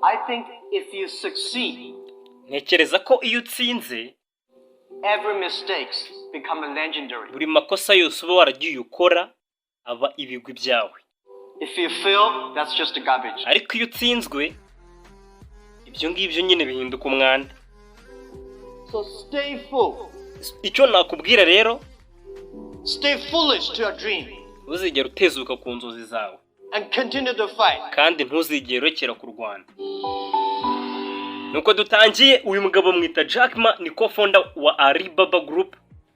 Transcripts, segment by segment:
I think if you succeed, Ntekereza ko iyo utsinze, every mistakes become a legendary. buri makosa yose uba waragiye ukora aba ibigwi byawe. If you fail, that's just a garbage. Ariko iyo utsinzwe, ibyo ngibyo nyine bihinduka umwanda. So stay full. Icyo nakubwira rero, Stay foolish to your dream ntuzigere utezuka ku nzozi zawe and continue to fight. kandi ntuzigere urekera kurwana. Nuko dutangiye. Uyu mugabo mwita Jack Ma, ni co-founder wa Alibaba Group,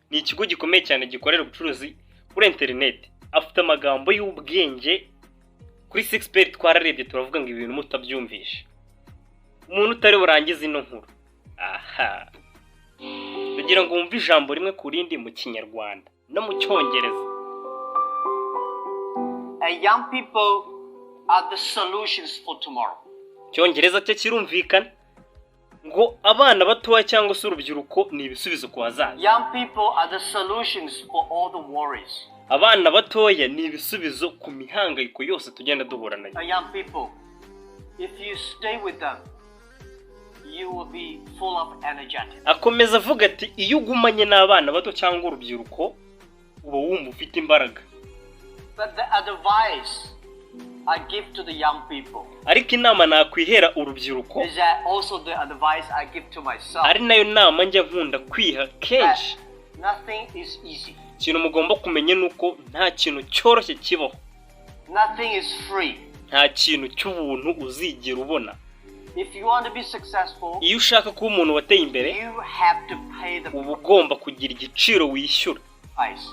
ni ikigo gikomeye cyane gikorera ubucuruzi kuri interineti. Afite amagambo y'ubwenge. Kuri Sixperi twararebye turavuga ngo ibintu mutabyumvishe, umuntu utari burangize ino nkuru aha, kugira ngo wumve ijambo rimwe ku rindi mu Kinyarwanda no mu Cyongereza. And young people are the solutions for tomorrow. Icyongereza cye kirumvikana, ngo abana batoya cyangwa se urubyiruko ni ibisubizo ku hazaza. Young people are the solutions for all the worries. Abana batoya ni ibisubizo ku mihangayiko yose tugenda duhura nayo. And young people, if you stay with them, you will be full of energetic. Akomeza avuga ati iyo ugumanye n'abana bato cyangwa urubyiruko, uba wumva ufite imbaraga. But the advice I give to the young people Ariko inama nakwihera urubyiruko, is that also the advice I give to myself. ari nayo nama njya nkunda kwiha kenshi, That nothing is easy. ikintu mugomba kumenya ni uko nta kintu cyoroshye kibaho. Nothing is free. Nta kintu cy'ubuntu uzigera ubona. If you want to be successful, Iyo ushaka kuba umuntu wateye imbere, you have to pay the uba ugomba kugira igiciro wishyura. price.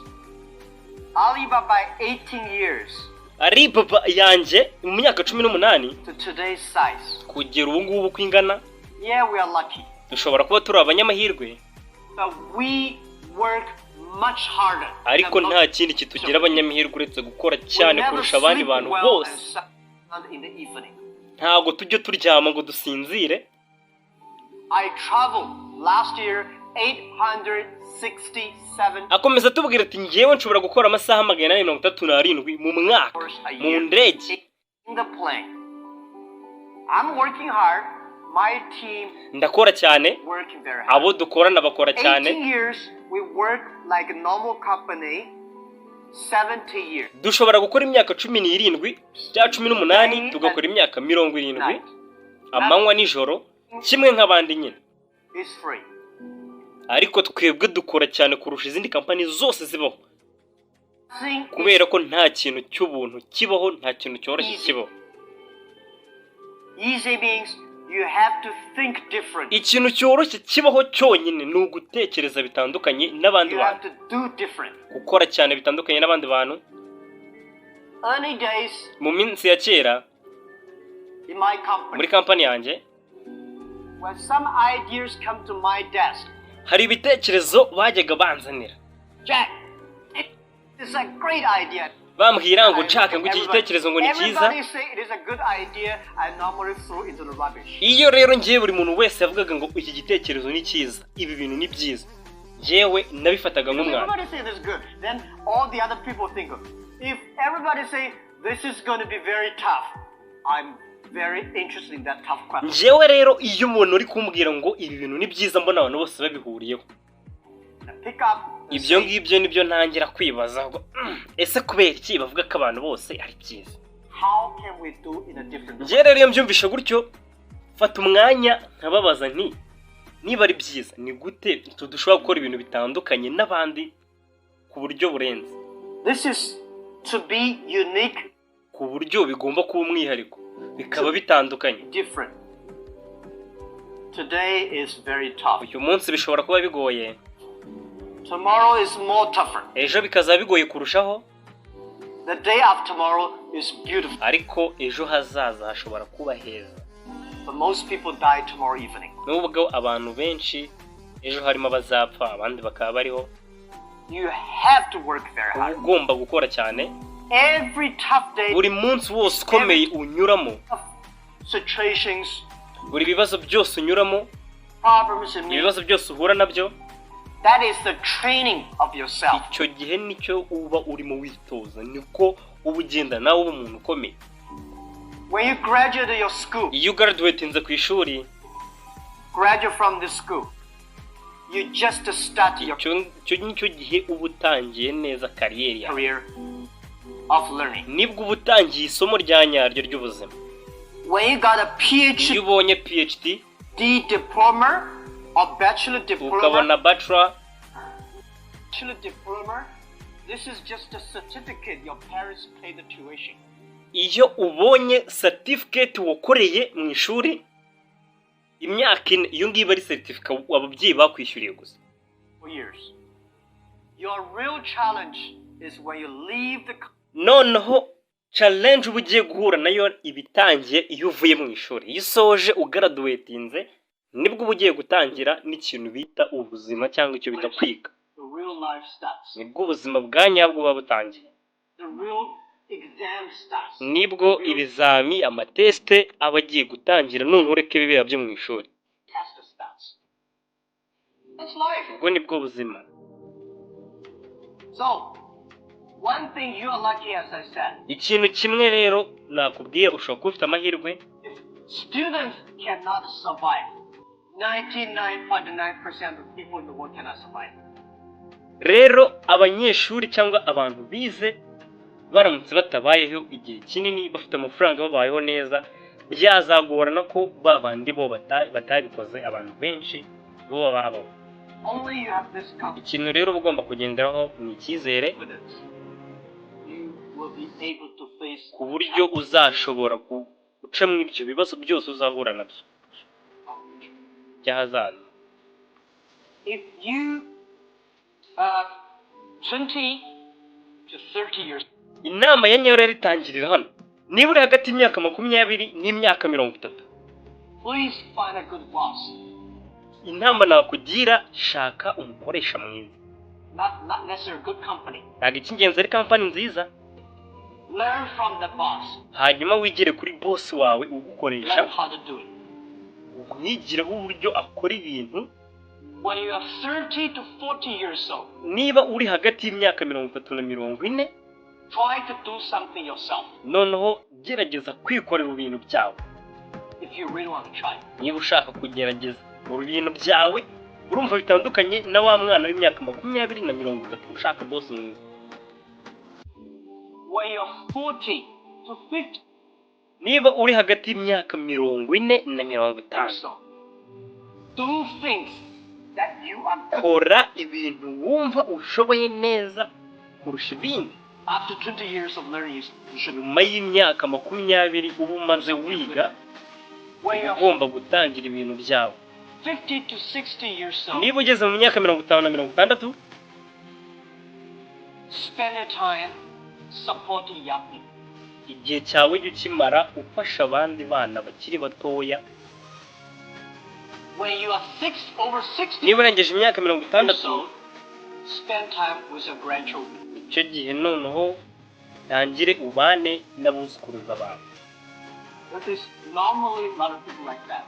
Alibaba, 18 years Alibaba yanjye mu myaka 18 to today's size. kugera ubu ngubu uko ingana. Yeah, we are lucky. Dushobora kuba turi abanyamahirwe, But we work much harder. ariko nta kindi kitugira abanyamahirwe uretse gukora cyane kurusha abandi bantu bose. In the evening. Ntabwo tujya turyama ngo dusinzire. I traveled last year 867 Akomeza atubwira ati ngewe nshobora gukora amasaha 837 mu mwaka hours a mu year ndege. in the plane. I'm working hard. My team Ndakora cyane, working very hard. abo dukorana bakora cyane. 18 years we work like a normal company. 70 years. Dushobora gukora imyaka 17 cyangwa 18, tugakora imyaka 70, Night amanywa nijoro, kimwe nk'abandi nyine. is free. Ariko twebwe dukora cyane kurusha izindi kampani zose zibaho, Nothing is kubera ko nta kintu cy'ubuntu kibaho, nta kintu cyoroshye kibaho. Easy means you have to think different. Ikintu cyoroshye kibaho cyonyine ni ugutekereza bitandukanye n'abandi You have bantu, to do different. gukora cyane bitandukanye n'abandi bantu. Early days Mu minsi ya kera, in my company, muri kampani yanjye, when some ideas come to my desk, hari ibitekerezo bajyaga banzanira, "Jack, it's a great idea." bambwira ngo Jack, ngo iki gitekerezo ngo ni cyiza. Everybody say it is a good idea, I normally throw into the rubbish. Iyo rero ngewe buri muntu wese yavugaga ngo iki gitekerezo ni cyiza, ibi bintu ni byiza, ngewe nabifataga Because nk'umwanda. everybody say it is good, then all the other people think of. If everybody say this is going to be very tough, I'm very interested in that tough question. Njyewe rero iyo umuntu uri kumbwira ngo ibi bintu ni byiza, mbona abantu bose babihuriyeho, Pick up and ibyo say, ngibyo nibyo ntangira kwibaza ngo ese kubera iki bavuga ko abantu bose ari byiza?" "How can we do in a different way?" Njyewe rero iyo mbyumvishe gutyo, fata umwanya nkababaza nti niba ari byiza, ni gute dushobora gukora ibintu bitandukanye n'abandi ku buryo burenze? This is to be unique, Ku buryo bigomba kuba umwihariko, bikaba bitandukanye. different. Today is very tough. Uyu munsi bishobora kuba bigoye. Tomorrow is more tougher. Ejo bikazaba bigoye kurushaho. The day after tomorrow is beautiful. Ariko ejo hazaza hashobora kuba heza. But most people die tomorrow evening. Nubwo abantu benshi ejo harimo abazapfa, abandi bakaba bariho. You have to work very Uba hard. ugomba gukora cyane. Every tough day, Buri munsi wose ukomeye unyuramo, tough situations, buri bibazo byose unyuramo, problems in me, ibibazo byose uhura nabyo, that is the training of yourself. icyo gihe nicyo uba urimo witoza, niko uba ugenda nawe uba umuntu ukomeye. When you graduate your school, Iyo ugraduatinze ku ishuri, graduate from this school, you just start your icyo nicyo gihe uba utangiye neza career yawe. Career of learning. Nibwo uba utangiye isomo rya nyaryo ry'ubuzima. When you got a PhD Iyo ubonye PhD, diploma or bachelor diploma, ukabona bachelor, bachelor diploma, this is just a certificate your parents pay the tuition. Iyo ubonye certificate wakoreye mu ishuri imyaka 4, iyo ngiyo iba ari certificate ababyeyi bakwishyuriye gusa. For years. Your real challenge is when you leave the Noneho challenge uba ugiye guhura nayo iba itangiye iyo uvuye mu ishuri. Iyo usoje, ugraduatinze, nibwo uba ugiye gutangira n'ikintu bita ubuzima cyangwa icyo bita kwiga. The real life starts. Nibwo ubuzima bwa nyabwo buba butangiye. The real exam starts. Nibwo ibizami, amatest aba agiye gutangira, noneho ureke bibera byo mu ishuri. Test starts. That's life. Ubwo nibwo buzima. So, one thing, you are lucky, as I said. Ikintu kimwe rero nakubwiye, ushobora kuba ufite amahirwe. If students cannot survive, 99.9% of people in the world cannot survive. Rero abanyeshuri cyangwa abantu bize baramutse batabayeho igihe kinini bafite amafaranga, babayeho neza, byazagorana ko ba bandi bo batabikoze, abantu benshi bo babaho. Only you have this Ikintu rero uba ugomba kugenderaho ni icyizere, confidence. You will be able to face ku buryo uzashobora guca muri ibyo bibazo byose uzahura nabyo by'ahazaza. If you are 20 to 30 years Inama ya nyayo rero itangirira hano: niba uri hagati y'imyaka 20 n'imyaka 30, please find a good boss. inama nakugira, shaka umukoresha mwiza. Not necessarily a good company. Ntabwo icy'ingenzi ari company nziza. Learn from the boss. Hanyuma wigire kuri boss wawe ugukoresha. Learn how to do it. Umwigireho uburyo akora ibintu. When you are 30 to 40 years old, Niba uri hagati y'imyaka 30 na 40, try to do something yourself noneho gerageza kwikorera ibintu byawe. if you really want to try. Niba ushaka kugerageza mu bintu byawe, urumva bitandukanye na wa mwana w'imyaka 20 na 30 ushaka boss mwiza. When you're 40 to 50 Niba uri hagati y'imyaka 40 na 50, years old, do things that you are good. kora ibintu wumva ushoboye neza kurusha ibindi. After 20 years of learning, you should. Nyuma y'imyaka 20 uba umaze wiga, When you're ugomba gutangira ibintu byawe. 50 to 60 years old, Niba ugeze mu myaka 50 na 60, spend your time supporting young people. igihe cyawe jya ukimara ufasha abandi bana bakiri batoya. When you are over 60 Niba urengeje imyaka mirongo years itandatu, old, spend time with your grandchildren. icyo gihe noneho tangire ubane n'abuzukuruza bawe. That is normally a lot of people like that.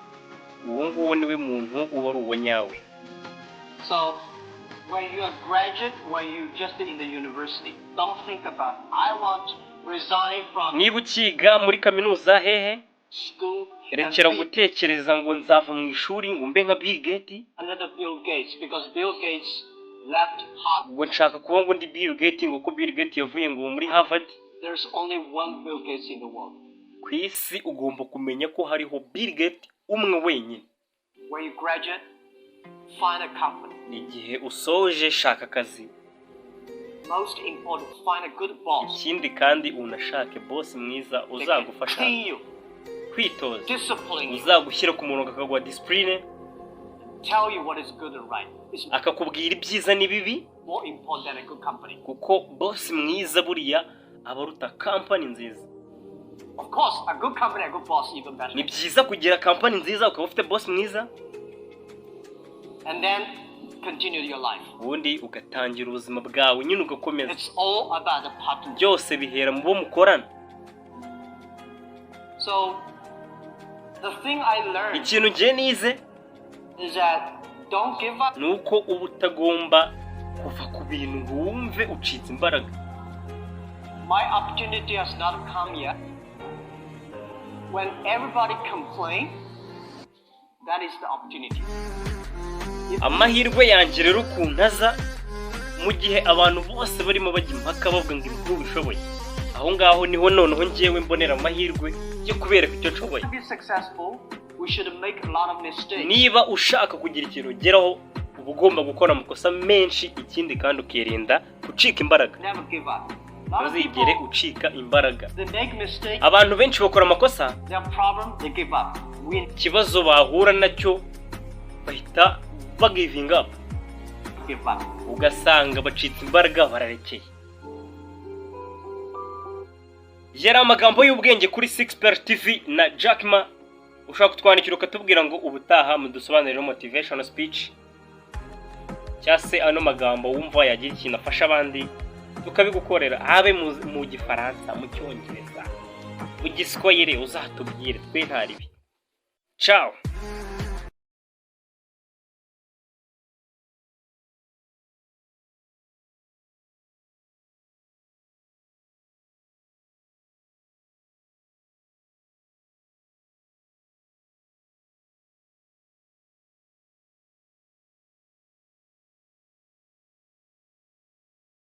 Uwo nguwo niwe muntu uba ari uwo nyawe. So when you are graduate, when you just in the university, don't think about, "I want to resign from Niba ukiga muri kaminuza hehe, school and rekera be gutekereza ngo nzava mu ishuri ngo mbe nka Bill Gates, another Bill Gates," because Bill Gates left Harvard. ngo nshaka kuba ngo ndi Bill Gates, ngo ko Bill Gates yavuye ngo muri Harvard. There's only one Bill Gates in the world. Ku isi ugomba kumenya ko hariho Bill Gates umwe wenyine. When you graduate, find a company. Igihe usoje, shaka akazi. Most important, find a good boss. Ikindi kandi unashake boss mwiza They can uzagufasha train you, kwitoza, discipline you, uzagushyira ku murongo, akaguha discipline, tell you what is good and right. It's akakubwira ibyiza n'ibibi, more important than a good company. kuko boss mwiza buriya aba aruta company nziza. Of course, a good company, a good boss, even better. Ni byiza kugira company nziza ukaba ufite boss mwiza. And then continue your life. Ubundi ugatangira ubuzima bwawe nyine, ugakomeza. It's all about the partner. Byose bihera mu bo mukorana. So, the thing I learned Ikintu ngiye nize is that don't give up. ni uko uba utagomba kuva ku bintu ngo wumve ucitse imbaraga. My opportunity has not come yet. When everybody complain, that is the opportunity. Amahirwe yanjye rero ukuntu aza mu gihe abantu bose barimo bajya impaka, bavuga ngo ibi ntubishoboye, aho ngaho niho noneho ngewe mbonera amahirwe yo kubereka icyo nshoboye. To be successful, we should make a lot of mistakes. Niba ushaka kugira ikintu ugeraho, uba ugomba gukora amakosa menshi, ikindi kandi ukirinda gucika imbaraga. Never give up. A lot of Ntuzigere people, ucika imbaraga. they make mistakes, Abantu benshi bakora amakosa, their problem, they give up. We ikibazo bahura nacyo bahita bagivinga up, give up. ugasanga bacitse imbaraga, bararekeye. Yari amagambo y'ubwenge kuri Six Per TV na Jack Ma. Ushobora kutwandikira ukatubwira ngo ubutaha mudusobanurire motivation speech, cyangwa se ano magambo wumva yagira ikintu afasha abandi, tukabigukorera, habe mu Gifaransa, mu Cyongereza, mu Giswahili, uzatubwire, twe ntaribi. Ciao.